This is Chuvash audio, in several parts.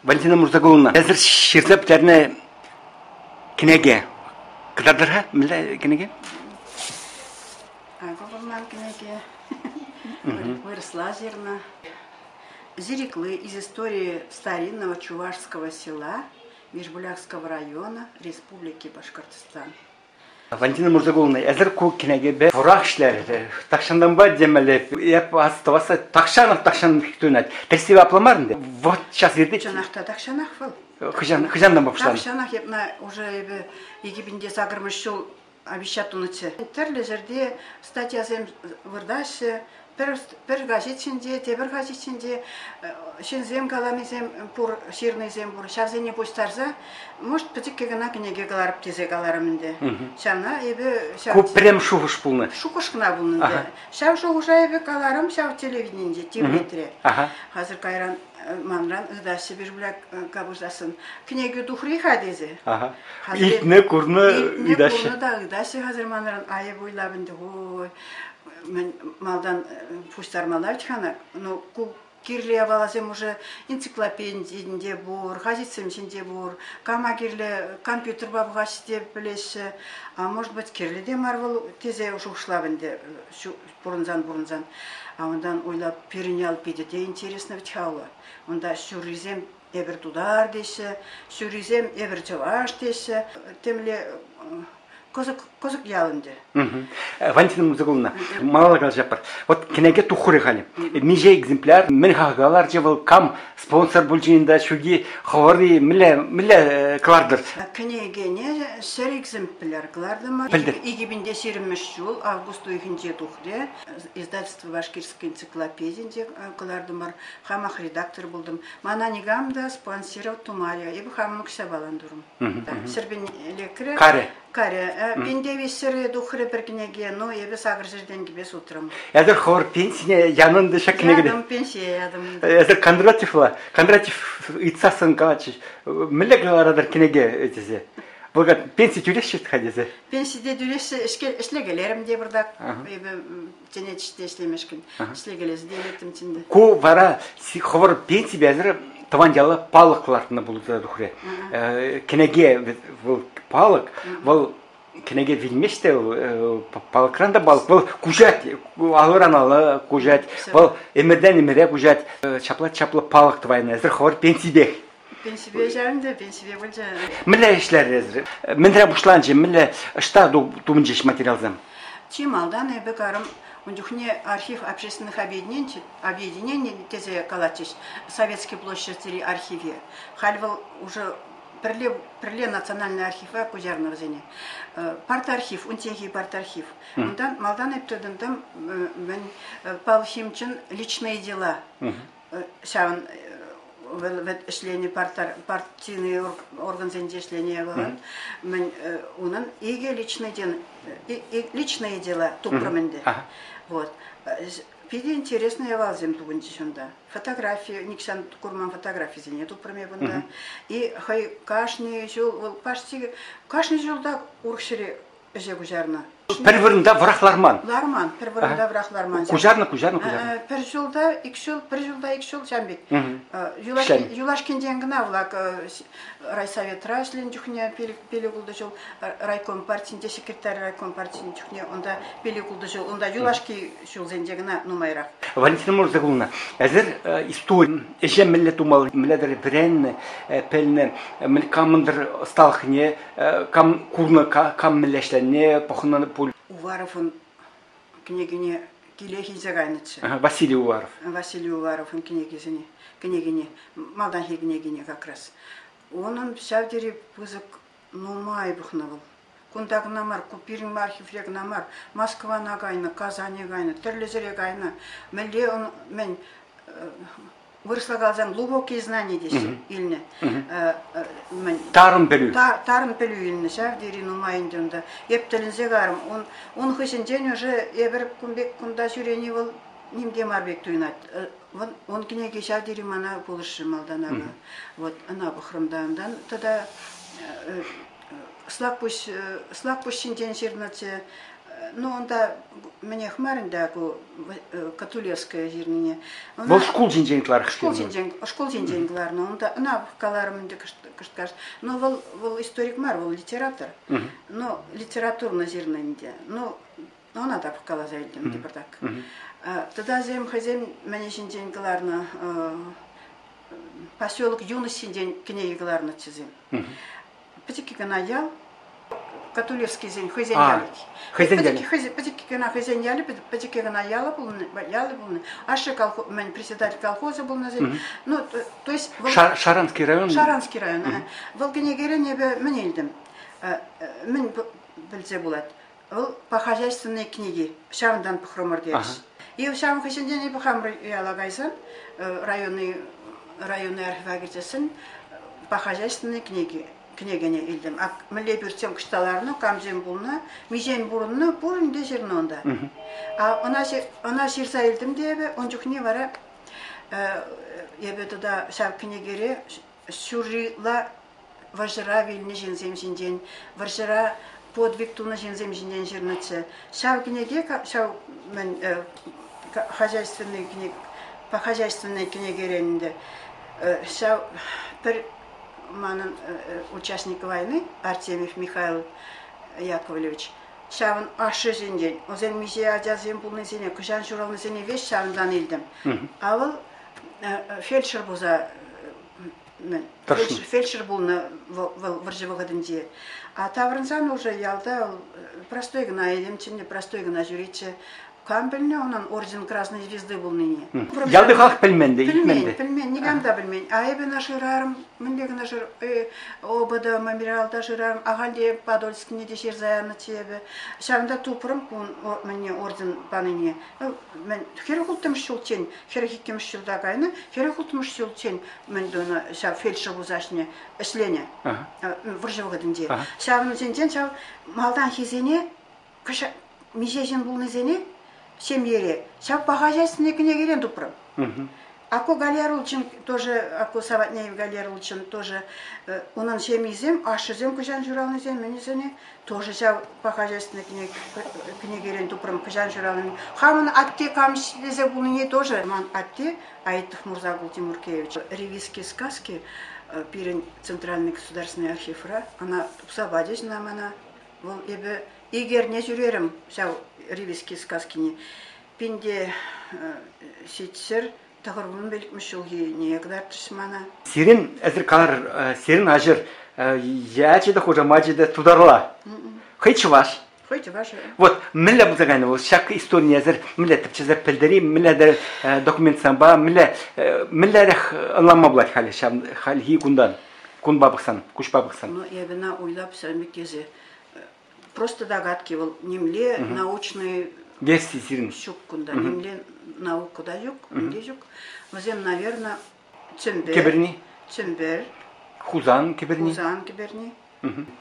Валентина Мурзагуловна, эсир ҫырса пӗтернӗ кӗнеке кӑтартӑр-ха, мӗнле кӗнеке? Акӑ вӑл ман кӗнеке. Вырӑсла ҫырнӑ. Зиреклы из истории старинного чувашского села Бижбулякского района Республики Башкортостан. Валентина Мурзагуловна, эсир ку кӗнекепе вӑрах ӗҫлерӗр. Тахҫантанпа темелле, эп астӑвасса тахҫанах тахҫан туйӑнать. Тӗрӗссипе апла мар ӗнтӗ. Вот сейчас иртет. Чӑнах та тахҫанах вӑл. Хӑҫан, хӑҫантанпа пуҫланӑ? Тахҫанах эп на уже эпӗ 2008 ҫул обещать тунӑччӗ. Тӗрлӗ ҫӗрте статьясем выртаҫҫӗ, пӗр, пӗр хаҫат ҫинче, тепӗр хаҫат ҫинче ҫынсем каланисем пур, ҫырнисем пур. Ҫавсене пуҫтарса, может, пӗчӗккӗ кӑна кӗнеке кӑларӑп тесе каларӑм ӗнтӗ. Ҫавна эпӗ ҫав... Ку прям шухӑш пулнӑ. Шухӑш кӑна пулнӑ ӗнтӗ. Ҫав шухӑша эпӗ каларӑм ҫав телевиденинче, тивлетре. Хазыр кайран манран ыйтаҫҫӗ Бижбуляк капӑртассӑн. Кӗнеке тухри-ха тесе. Илтнӗ, курнӑ ыйтаҫҫӗ. Курнӑ та ыйтаҫҫӗ хазыр манран. Айӑп уйлап ӗнтӗ. Ой, мӗн малтан пуҫтармалла вӗт-ха Ну, ку кирлӗ япаласем уже энциклопединче пур, хаҫатсем ҫинче пур. Кама кирлӗ компьютерпа пӑхаҫҫӗ те пӗлеҫҫӗ. А может быть, кирлӗ те мар вӑл тесе шухӑшлап ӗнтӗ пурӑнсан-пурӑнсан. А унтан уйлап пирӗн ял питӗ те интересно вӗт-ха вӑл. Унта ҫуррисем эпир тутар теҫҫӗ, ҫуррисем эпир чӑваш теҫҫӗ. Темле кӑсӑк, кӑсӑк ял ӗнтӗ. Валентина Мурзагуловна, малалла калаҫатпӑр. Вот кӗнеке тухрӗ халӗ. Миҫе экземпляр, мӗн хака ларчӗ вӑл, кам спонсор пулчӗ ӗнтӗ, ҫуки хӑвӑр-и, мӗнле, мӗнле кӑлартӑр? Кӗнекене ҫӗр экземпляр кӑлартӑмӑр. Пӗлтӗр. 2020 ҫул август уйӑхӗнче тухрӗ. Издательство Башкирской энциклопединче кӑлартӑмӑр. Хамах редактор пултӑм. Мана никам та спонсировать тумарӗ. Эпӗ хамӑн укҫапалан турӑм. Ҫӗрпен лекрӗ. Карӗ. Карӗ. Пинте виҫҫӗре тухрӗ пӗр кӗнеке, но эпӗ сакӑр ҫӗр тенкӗпе сутрӑм. Эсӗр хӑвӑр пенсине янӑн ҫак кӗнекене? Ятӑм, пенсие ятӑм. Эсӗр Кондратьевла, Кондратьев ыйтсассӑн калатчӗҫ, мӗнле кӑларатӑр кӗнеке тесе. Вӑл пенси тӳлеҫҫӗ-ха тесе. Пенси те тӳлеҫҫӗ, ӗҫлекелерӗм те пӑртак. Эпӗ тӗнеччӗ те ӗҫлемешкӗн. Ӗҫлекелесе те илеттӗмччӗ Ку вара хӑвӑр пенсипе эсӗр тӑван яла палӑк лартнӑ пулса тухрӗ. Кӗнеке вӑл палӑк, вӑл кӗнеке вилмест те палӑкран та палӑк, вӑл куҫать, алӑран алла куҫать, вӑл ӗмӗртен ӗмӗре куҫать. Ҫапла чаплӑ палӑк тӑвайнӑ эсӗр хӑвӑр пенсипех. Пенсипе ӗҫарӑм те, пенсипе пулчӗ. Мӗнле ӗҫлерӗр эсӗр? Мӗнрен пуҫланчӗ? Мӗнле ӑҫта тупӑнчӗҫ материалсем? Чи малтан эпӗ карӑм ун чухне архив общественных объединений, объединений тесе калатчӗҫ Советский площадьри архиве. Халь вӑл уже пӗрле, пӗрле национальный архива куҫарнӑ вӗсене. Партархив, унчченхи партархив. Унтан малтан эп тытӑнтӑм мӗн Павел Химчин личные дела ҫавӑн вӑл ӗҫленӗ партийный органсенче ӗҫленӗ вӑл. Мӗн унӑн икӗ личный личные дела тупрӑм ӗнтӗ. Вот. Питӗ интересный япаласем тупӑнчӗҫ унта. Фотографи, нихҫан курман фотографисене тупрӑм эп унта. И хӑй кашни ҫул, вӑл почти кашни ҫулта урӑх ҫӗре ӗҫе куҫарнӑ. Пӗр вырӑнта вӑрах ларман. Ларман, пӗр вырӑнта вӑрах ларман. Куҫарнӑ, куҫарнӑ, куҫарнӑ. Пӗр ҫулта ик ҫул, пӗр ҫулта ик ҫул ҫам пек. Юлашкинчен кӑна влак райсоветра ӗҫленӗ чухне пилӗк-ултӑ ҫул, райком партинче секретарь райком партин чухне унта пилӗк-ултӑ ҫул, унта юлашки ҫулсенче кӑна нумайрах. Валентина Мурзагуловна, эсир истори ӗҫе мӗнле тумалли, мӗнле вӗреннӗ, пӗлнӗ, камӑн-тӑр ӑсталӑхне Кам курнӑ, кам мӗнле ӗҫленине пӑхнӑ пуль. Уваровӑн кӗнекине килех илсе кайнӑччӗ. Василий Уваров. Василий Уваровӑн кӗнекисене, кӗнекине, малтанхи кӗнекине как раз. Унӑн ҫав тери пысӑк нумай пӑхнӑ вӑл. Кунта кӑна мар, ку пирӗн архивре кӑна мар, Москвана кайнӑ, Казане кайнӑ, тӗрлӗ ҫӗре кайнӑ. Мӗнле он, мӗн вырӑсла каласан глубокие знания теҫҫӗ илнӗ. Мӗн Тарӑн пӗлӳ. Тарӑн пӗлӳ илнӗ ҫав тери нумай ӗнтӗ унта. Эп тӗлӗнсе карӑм. Ун, ун хыҫӗнчен уже эпир кун пек кунта ҫӳрени вӑл ним те мар пек туйӑнать. Ун кӗнеки ҫав тери мана пулӑшрӗ малтанах. Вот ӑна пӑхрӑм та унтан тата Слакпуҫ, Слакпуҫ ҫинчен ҫырнӑччӗ. Ну, унта мӗнех мар ӗнтӗ ку Катулевская ҫырнине. Вӑл шкул ҫинчен ытларах шкул ҫинчен, шкул ҫинчен кӑларнӑ. Унта ӑна каларӑм ӗнтӗ кӑшт-кашт. Но вӑл вӑл историк мар, вӑл литератор. Но литературно ҫырнӑ ӗнтӗ. Ну, ӑна та пӑхкаласа илтӗм тепӗртак. Тӑтасем хӑйсем мӗне ҫинчен кӑларнӑ поселок Юность ҫинчен кӗнеке кӑларнӑччӗсем. Пӗчӗккӗ кӑна ял, Катулевскисен хӑйсен ялӗ. Хӑйсен ялӗ. Пӗчӗккӗ кӑна хӑйсен ялӗ, пӗчӗккӗ кӑна ялӗ пулнӑ, ялӗ пулнӑ. Ашшӗ колхоз, мӗн, председатель колхоза пулнӑ. Ну, то есть вӑл Шаранский район. Шаранский район. Вӑл кӗнекерен эпӗ мӗн илтӗм? Мӗн пӗлсе пулать? Вӑл по хозяйственной книги. Ҫавӑнтан пӑхрӑмӑр терӗҫ. И ҫавӑн хыҫӗнчен эпӗ хамӑр яла кайсан, районный, районный архива кӗрсессӗн по хозяйственной книги кӗнекене илтӗм. Ак мӗнле пӳртсем кӑҫта ларнӑ, камсем пулнӑ, миҫен пурӑннӑ, пурин те ҫырнӑ унта. А ӑна, ӑна ҫырса илтӗм те эпӗ, ун чухне вара эпӗ тата ҫав кӗнекере ҫуррила вӑрҫӑра вилнӗ ҫынсем ҫинчен, вӑрҫӑра подвиг тунӑ ҫынсем ҫинчен ҫырнӑччӗ. Ҫав кӗнеке, ҫав мӗн хозяйственный кӗнеке, по хозяйственной кӗнекерен ӗнтӗ ҫав пӗр манӑн участник войны Артемьев Михаил Яковлевич ҫавӑн ашшӗ ҫинчен, вӗсем миҫе ачасем пулнисене, хӑҫан ҫуралнисене веҫ ҫавӑнтан илтӗм. А вӑл фельдшер пулса фельдшер пулнӑ вӑл вӑрҫӑ вӑхӑтӗнче. А таврӑнсан уже ялта простой кӑна этемччӗ, простой кӑна ҫӳретчӗ. Кам пӗлнӗ унӑн орден Красной Звезды пулнине? Ялти халӑх пӗлмен те, илтмен те. Пӗлмен, никам та пӗлмен. А эпӗ ӑна шырарӑм, мӗнле кӑна шыр... ОБД мемориалта шырарӑм, ахаль те Подольскине те ҫырса янӑччӗ эпӗ. Ҫавӑнта тупрӑм кун мӗнне орден панине. Мӗн 46-мӗш ҫулччен, 42-мӗш ҫулта кайнӑ, 46-мӗш ҫулччен мӗн тунӑ ҫав фельдшер пулса ӗҫленӗ вӑрҫӑ вӑхӑтӗнче. Ҫавӑнсенчен ҫав малтанхисене миҫе ҫын пулнисене ҫемьере ҫав паха кӗнекерен тупрӑм. Ако Галиарулчин тоже, Ако Саватнеев Галиарулчин тоже, унӑн ҫемйисем, ашшӗсем хӑҫан ҫуралнисем, мӗнӗсене тоже ҫав паха кӗнекерен тупрӑм, хӑҫан ҫуралнине. Хамӑн атте кам ӗҫлесе пулнине тоже. Ман атте Аитов Мурзагул Тимуркеевич ревизские сказки пирӗн Центральный государственный архивра ӑна тупса пачӗҫ ӑна мана. Вӑл эпӗ ик эрне ҫӳрерӗм ҫав ревизские сказкине. Пинте ҫитсӗр 95-мӗш ҫулхине кӑтартрӗҫ мана. Сирӗн, эсир калӑр, сирӗн аҫӑр ячӗ те хушамачӗ те тутарла. Хӑй чӑваш. Хӑй чӑваш. Вот мӗнле пулса кайнӑ вӑл ҫак историне эсир мӗнле тӗпчесе пӗлтери, мӗнле документсемпа, мӗнле мӗнлерех ӑнланма пулать халӗ ҫав хальхи кунтан, кунпа пӑхсан, куҫпа пӑхсан? Ну, эпӗ на уйлап тесе просто догадки вӑл нимле научный версии сирӗн ҫук кунта, нимле наука та ҫук, те ҫук. Вӗсем, наверное, Чӗмпӗр. Кӗпӗрни. Чӗмпӗр. Хусан кӗпӗрни. Хусан кӗпӗрни.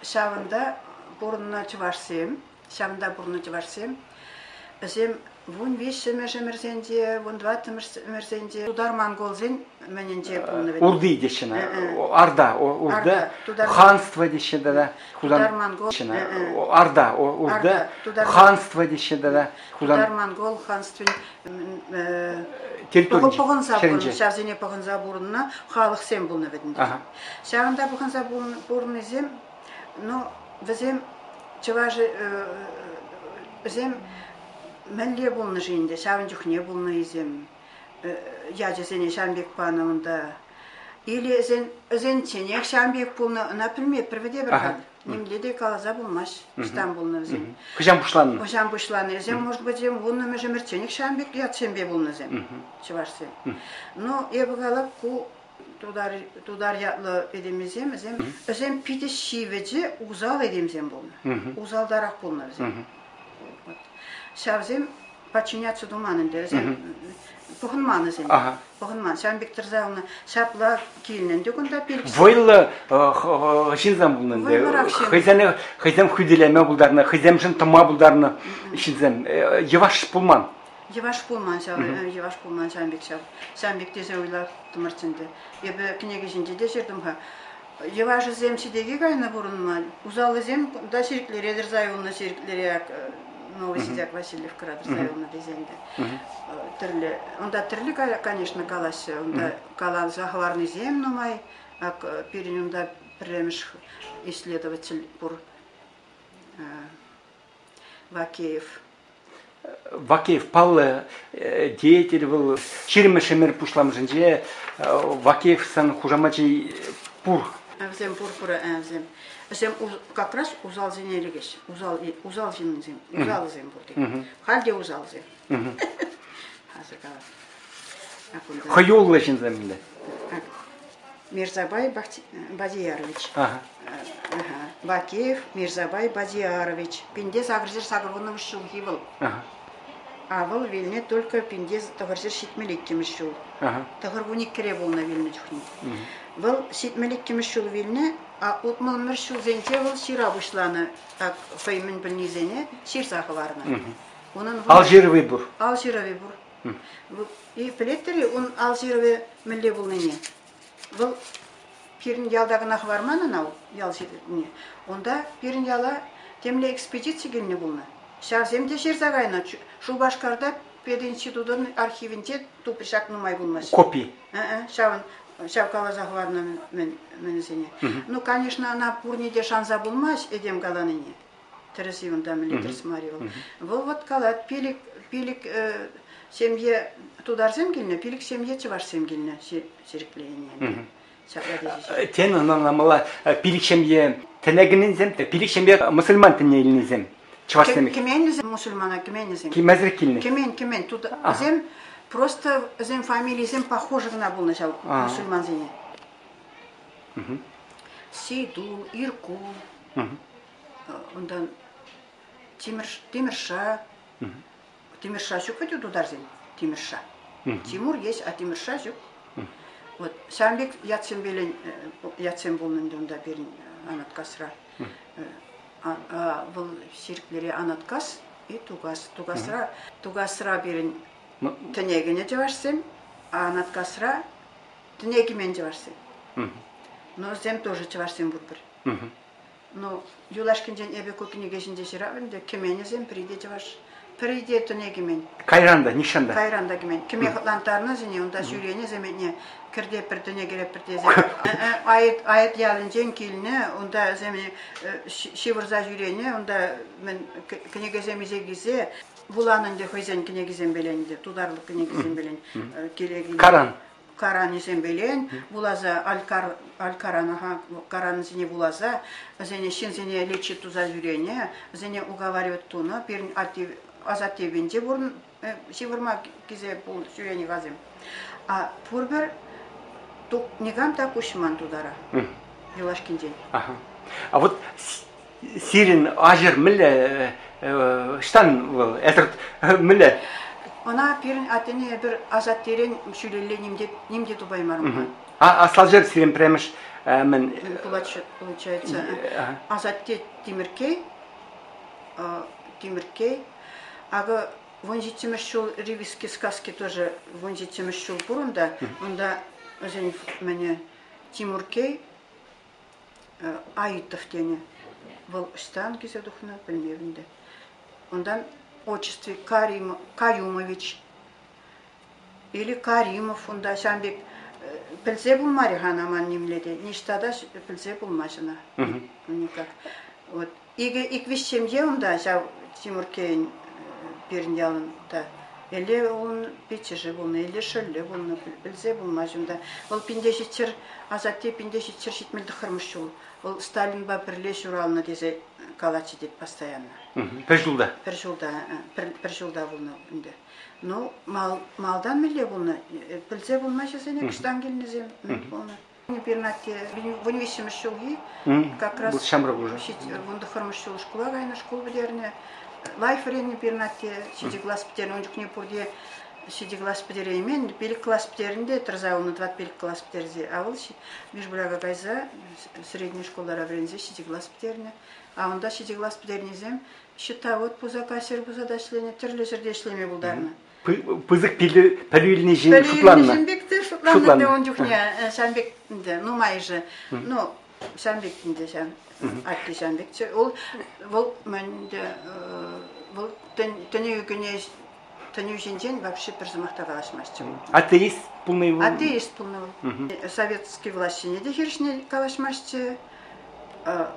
Ҫавӑнта пурӑннӑ чӑвашсем, ҫавӑнта пурӑннӑ чӑвашсем, вӗсем 13-мӗш ӗмӗрсенче, 14-мӗш ӗмӗрсенче тутар-монголсен мӗнӗнче пулнӑ вӗт. Урды теҫҫӗ Арда, Урда, ханство теҫҫӗ тата. Тутар-монгол. Арда, Урда, ханство теҫҫӗ тата. Тутар-монгол ханствин пӑхӑнса пурӑннӑ, ҫавсене пӑхӑнса пурӑннӑ халӑхсем пулнӑ вӗт ӗнтӗ. Ҫавӑнта пӑхӑнса пурӑннисем, ну, вӗсем чӑваш вӗсем мӗнле пулнӑ-ши ӗнтӗ, ҫавӑн чухне пулнӑ-и-сем, ячӗсене ҫавӑн пек панӑ унта. Или ӗсенченех ҫавӑн пек пулнӑ, ӑна пӗлмепӗр вӗт эпир халь. Нимле те каласа пулмасть, ӑҫтан пулнӑ вӗсем. Хӑҫан пуҫланнӑ? Хӑҫан пуҫланӑ. Вӗсем, может быть, вуннӑмӗш ӗмӗрчченех ҫавӑн пек ятсемпе пулнӑ-сем, чӑвашсем. Ну, эпӗ калап, ку тутар, тутар ятлӑ этемӗсем, вӗсем, вӗсем питӗ ҫивӗчӗ, усал этемсем пулнӑ. Усалтарах пулнӑ вӗсем. Вот. Ҫавсем подчиняться туман ӗнтӗ, вӗсем пӑхӑнман вӗсем. Пӑхӑнман. Ҫавӑн пек тӑрса юлнӑ. Ҫапла килнӗ ӗнтӗ кунта пилӗк. Вӑйлӑ ҫынсем пулнӑ ӗнтӗ. Хӑйсене хӑйсем хӳтӗлеме пултарнӑ, хӑйсемшӗн тӑма пултарнӑ ҫынсем. Йӑваш пулман. Йӑваш пулман ҫав, йӑваш пулман ҫавӑн пек ҫав. Ҫавӑн пек тесе уйлаттӑмӑрччӗ ӗнтӗ. Эпӗ кӗнеке ҫинче те ҫыртӑм-ха. Йӑвашӗсем ситеке кайнӑ пурӑнма, усаллисем кунта ҫирӗклере тӑрса юлнӑ ҫирӗклере. Новый Сидяк Васильевкӑра тӑрса юлнӑ тесен те. Тӗрлӗ, унта тӗрлӗ, конечно, калаҫҫӗ. Унта каласа хӑварнисем нумай. Ак пирӗн унта пӗрремӗш исследователь пур Вакеев. Вакеев паллӑ деятель вӑл. Ҫирӗммӗш ӗмӗр пуҫламӑшӗнче Вакеев сан хушамачӗ пур. Вӗсем пур пур вӗсем. Вӗсем как раз усалсене лекеҫ. Усал, усал ҫынсем, усалсем пур тет. Халь те усалсем. Хасӑр калас. Хӑюллӑ ҫынсем ӗнтӗ. Мирзабай Бадиярович. Ага. Бакеев Мирзабай Бадиярович. Пинте сакӑрҫӗр сакӑрвуннӑмӗш ҫулхи вӑл. Ага. А вӑл вилнӗ только пинте тӑхӑрҫӗр ҫитмӗл иккӗмӗш ҫул. Ага. Тӑхӑр иккӗре пулнӑ вилнӗ чухне. Вӑл ҫитмӗл иккӗмӗш ҫул вилнӗ, а утмӑлмӗш ҫулсенче вӑл ҫыра пуҫланӑ. Так хӑй мӗн пӗлнисене ҫырса хӑварнӑ. Унӑн ал ҫырӑвӗ пур. Ал ҫырӑвӗ пур. И пӗлеттӗр-и ун ал ҫырӑвӗ мӗнле пулнине? Вӑл пирӗн ялта кӑна хӑварман ӑна ял ҫырӑвне. Унта пирӗн яла темле экспедици килнӗ пулнӑ. Ҫавсем те ҫырса кайнӑ. Шупашкарта пединститутӑн архивӗнче тупрӗҫ ҫак нумай пулмасть. Копи. Ҫавӑн ҫав каласа хӑварнӑ мӗнсене. Ну, конечно, ӑна пурне те шанса пулмасть этем каланине. Тӗрӗс-и унта мӗнле тӗрӗс мар-и вӑл. Вӑл вот калать, пилӗк, пилӗк ҫемье тутарсем килнӗ, пилӗк ҫемье чӑвашсем килнӗ ҫирӗпленӗ. Ҫапла тесе. Тен, ӑнланмалла, пилӗк ҫемье тӗне кӗнисем, пилӗк ҫемье мусульман тӗнне илнисем. Чӑвашсем. Кӗменнисем мусульмана кӗменнисем. Кимесӗр килнӗ. Кӗмен, кӗмен. Тут вӗсем просто вӗсен фамилийӗсем похожи кӑна пулнӑ ҫав мусульмансене. Сейдул, Иркул, Унтан Тимӗрша. Тимӗрша ҫук вӗт тутарсен. Тимӗрша. Тимур есть, а Тимӗрша ҫук. Вот ҫавӑн пек ятсемпелен ятсем пулнӑ ӗнтӗ унта пирӗн Анаткасра. Вӑл Ҫирӗклӗре Анаткас и Тукас. Тукасра, Тукасра пирӗн тӗне кӗнӗ чӑвашсем, а Анаткасра тӗне кӗмен чӑвашсем. Но вӗсем тоже чӑвашсем пурпӗр. Ну, юлашкинчен эпӗ ку кӗнеке ҫинче ҫырап ӗнтӗ. Кӗменӗсем пӗри те чӑваш, пӗри те тӗне кӗмен. Кайран та, нихҫан та. Кайран та кӗмен. Кӗме хӑтлантарнӑ-сене, унта ҫӳренӗ-семетне кӗртеппӗр, тӗне кӗреппӗр тесе. Айӑт, Айӑт ялӗнчен килнӗ, унта вӗсем ҫывӑрса ҫӳренӗ, унта мӗн кӗнекесем илсе килсе вуланӑ ӗнтӗ хӑйсен кӗнекисемпеле ӗнтӗ, тутарлӑх кӗнекисемпеле киле киле. Каран. Коранӗсемпелен вуласа, Аль-Корана, Корансене вуласа, вӗсене ҫынсене лечить туса ҫӳренӗ, вӗсене уговаривать тунӑ. Пирӗн асаттепинче пурӑн ҫывӑрма килсе ҫӳренӗ вӗсем. А пурпӗр никам та куҫман тутара юлашкинчен. А вот Сирӗн аҫӑр мӗнле ӑҫтан вӑл? Эсӗр мӗнле? Ӑна пирӗн аттене эпир асаттерен ҫӳлелле ним те, ним те тупаймарӑм. А аслаҫӑр сирӗн пӗрремӗш мӗн? Получается, асатте Тимӗркей, Тимӗркей. Акӑ вун ҫиччӗмӗш ҫул Ривиски сказки тоже вун ҫиччӗмӗш ҫул пур унта. Унта вӗсен мӗне Тимуркей Аитов тенӗ. Вӑл ӑҫтан килсе тухнӑ, пӗлмеп ӗнтӗ. Унтан отчестви Каюмович или Каримов унта ҫавӑн пек пӗлсе пулмарӗ-ха ӑна ман нимле те. Ниҫта та пӗлсе пулмасть ӑна. Никак. Вот. Икӗ ик-виҫ ҫемье унта ҫав Тимуркейӗн пирӗн ялӑн та. Элле ун пиччӗшӗ пулнӑ, элле шӑллӗ пулнӑ, пӗлсе пулмасть унта. Вӑл пинте ҫичҫӗр, асатте пинте ҫичҫӗр ҫитмӗл тӑххӑрмӗш ҫул. Вӑл Сталинпа пӗрле ҫуралнӑ тесе калатчӗ тет постоянно. Пӗр ҫулта? Пӗр ҫулта, пӗр, пӗр ҫулта пулнӑ ӗнтӗ. Ну, мал, малтан мӗнле пулнӑ? Пӗлсе пулмасть вӗсене, кӑштан килнисем мӗн пулнӑ. Пирӗн атте вун виҫҫӗмӗш ҫулхи как раз ҫамрӑк уже. Вун тӑххӑрмӗш ҫул шкула кайнӑ, шкул пӗтернӗ. Лайӑх вӗреннӗ пирӗн атте, ҫичӗ класс пӗтернӗ. Ун чухне пурте ҫичӗ класс пӗтереймен, пилӗк класс пӗтернӗ те тӑрса юлнӑ тӑват-пилӗк класс пӗтерсе. А вӑл Мишбуляка кайса средней школара вӗренсе ҫичӗ класс пӗтернӗ. А унта ҫичӗ класс пӗтернисем счетовод пулса, кассир пулса та ӗҫленӗ, тӗрлӗ ҫӗрте ӗҫлеме пултарнӑ. Пысӑк пӗлӳ илни ҫын шутланнӑ. Пӗлӳ илнӗ пек те шутланнӑ ӗнтӗ ун чухне. Ҫавӑн пек ӗнтӗ нумайӑшӗ. Ну, ҫавӑн пек ӗнтӗ ҫав. Атте ҫавӑн пекчӗ. Вӑл, вӑл мӗн ӗнтӗ, Вӑл тӗне ӳкӗне тӗнӳ ҫинчен вообще пӗр сӑмах та калаҫмастчӗ вӑл. Атеист пулнӑ вӑл? Атеист пулнӑ вӑл. Советский влаҫсене те хирӗҫне калаҫмастчӗ,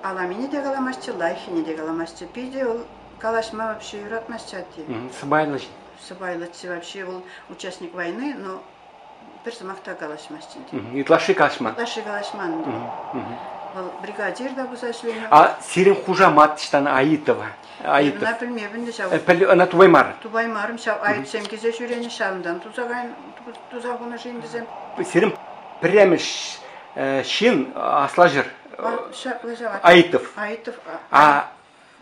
аламине те каламастчӗ, лайӑххине те каламастчӗ. Питӗ вӑл калаҫма вообще юратмастчӗ атте. Сӑпайлӑ. Сӑпайлӑччӗ вообще вӑл участник войны, но пӗр сӑмах та калаҫмасть ӗнтӗ. Ытлашши калаҫман. Ытлашши калаҫман ӗнтӗ. Вӑл бригадир та пулса ӗҫленӗ. А сирӗн хушамат ӑҫтан Аитова? Аитов. Ӑна пӗлмепӗн те ҫав. Ӑна тупаймар. Тупаймарӑм ҫав. Аитсем килсе ҫӳренӗ, ҫавӑнтан туса кайнӑ, туса хунӑ-ши ӗнтӗсем. Сирӗн пӗрремӗш ҫын аслаҫӑр Ҫапла ҫав. Аитов. Аитов. А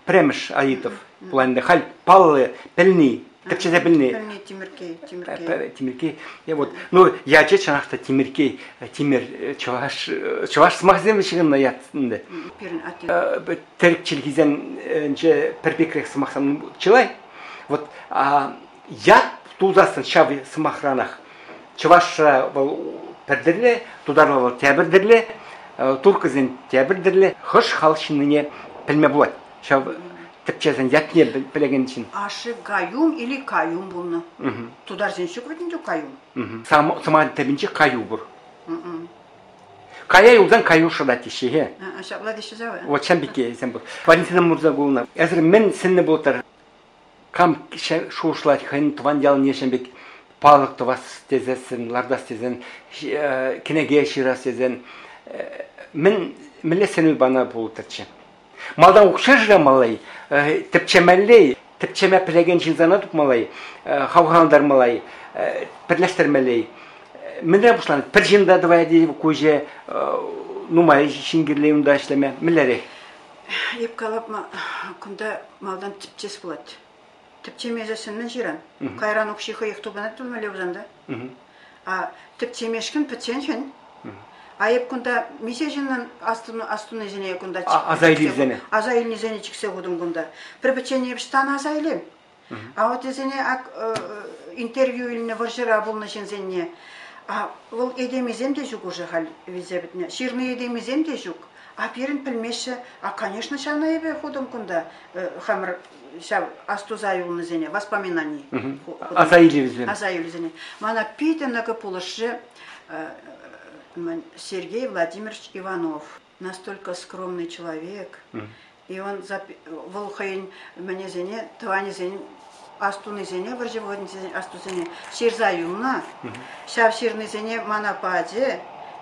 пӗрремӗш Аитов пулан халь паллӑ пӗлни, тӗпчесе пӗлни. Пӗлни Тимӗркей, Тимӗркей. Тимӗркей. Вот. Ну, ячӗ чӑнах та Тимӗркей, Тимӗр чӑваш чӑваш сӑмахсем ҫыхӑннӑ ят ӗнтӗ. Пирӗн атте. Тӗрӗк чӗлхисенче пӗр пекрех сӑмахсем чылай. Вот ят тултассӑн ҫав сӑмахранах чӑвашра вӑл пӗр тӗрлӗ, тутарла вӑл тепӗр тӗрлӗ, туркӑсен тепӗр тӗрлӗ. Хӑш халӑх ҫыннине пӗлме пулать ҫав тӗпчесен ятне пӗлекен ҫын. Ашшӗ Каюм или Каюм пулнӑ. Тутарсен ҫук вӗт ӗнтӗ Каюм. Сӑмах тӗпӗнче Каю пур. Кая юлсан каю шӑтать теҫҫӗ. Ҫапла теҫҫӗ ҫав. Вот ҫам пекки пур. Валентина Мурзагуловна, эсир мӗн сӗннӗ пултӑр? Кам шухӑшлать хӑйӗн тӑван ялне ҫын пек палӑк тӑвас тесессӗн, лартас тесен, кӗнеке ҫырас тесен, мӗн мӗнле сӗнӳ панӑ пултӑрччӗ? Малтан укҫа шырамалла-и, тӗпчемелле-и, тӗпчеме пӗлекен ҫынсана тупмалла-и, хавхалантармалла-и, пӗрлештермелле-и? Мӗнрен пуҫланать? Пӗр ҫын та тӑвать-и ку ӗҫе, нумай ҫын кирлӗ унта ӗҫлеме? Мӗнлерех? Эп калап, кунта малтан тӗпчес пулать. Тӗпчемесессӗн мӗн ҫыран? Кайран укҫи хӑех тупӑнать пулмалла пулсан та. А тӗпчемешкӗн пӗччен хӗн. А эп кунта миҫе ҫыннӑн астунисене кунта аса илнисене аса илнисене чиксе хутӑм кунта. Пӗр пӗччен эп ӑҫтан аса илем? А вот вӗсене ак интервью илнӗ вӑрҫӑра пулнӑ ҫынсенне, а вӑл этемисем те ҫук уже халь вилсе пӗтнӗ. Ҫырнӑ этемисем те ҫук. А пирӗн пӗлмеҫҫӗ. А, конечно, ҫавна эпӗ хутӑм кунта хамӑр ҫав астуса юлнисене, воспоминани. Аса илӳсем. Аса илӳсене. Мана питӗ нӑкӑ пулӑшрӗ Сергей Владимирович Иванов. Настолько скромный человек. И он вӑл хӑйӗн мӗнӗсене, тӑванӗсен астунисене, вӑрҫӑ вӑхӑтӗнчисен астусене ҫырса юлнӑ. Ҫав ҫырнисене мана пачӗ.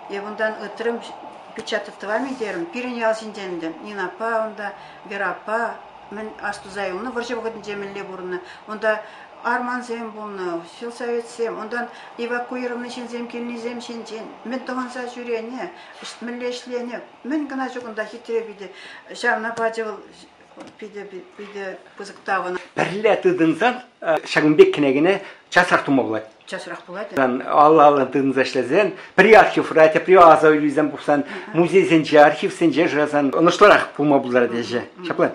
Эп унтан ытрӑм, печатать тӑвам-и терӗм. Пирӗн ял ҫинчен ӗнтӗ. Нина аппа унта, Вера аппа мӗн астуса юлнӑ, вӑрҫӑ вӑхӑтӗнче мӗнле пурӑннӑ. Унта армансем пулнӑ, селсоветсем, унтан эвакуированный ҫынсем килнисем ҫинчен мӗн тӑхӑнса ҫӳренӗ, мӗнле ӗҫленӗ, мӗн кӑна ҫук унта хитре питӗ. Ҫавна пачӗ вӑл питӗ питӗ пысӑк тав ӑна. Пӗрле тытӑнсан ҫакӑн пек кӗнекене часрах тума пулать. Часрах пулать. Алла-алла тытӑнса ӗҫлесен, пӗри архивра, тепри аса илӳсем пухсан, музейсенче, архивсенче шырасан ӑнӑҫлӑрах пулма пултарать ӗҫӗ. Ҫапла.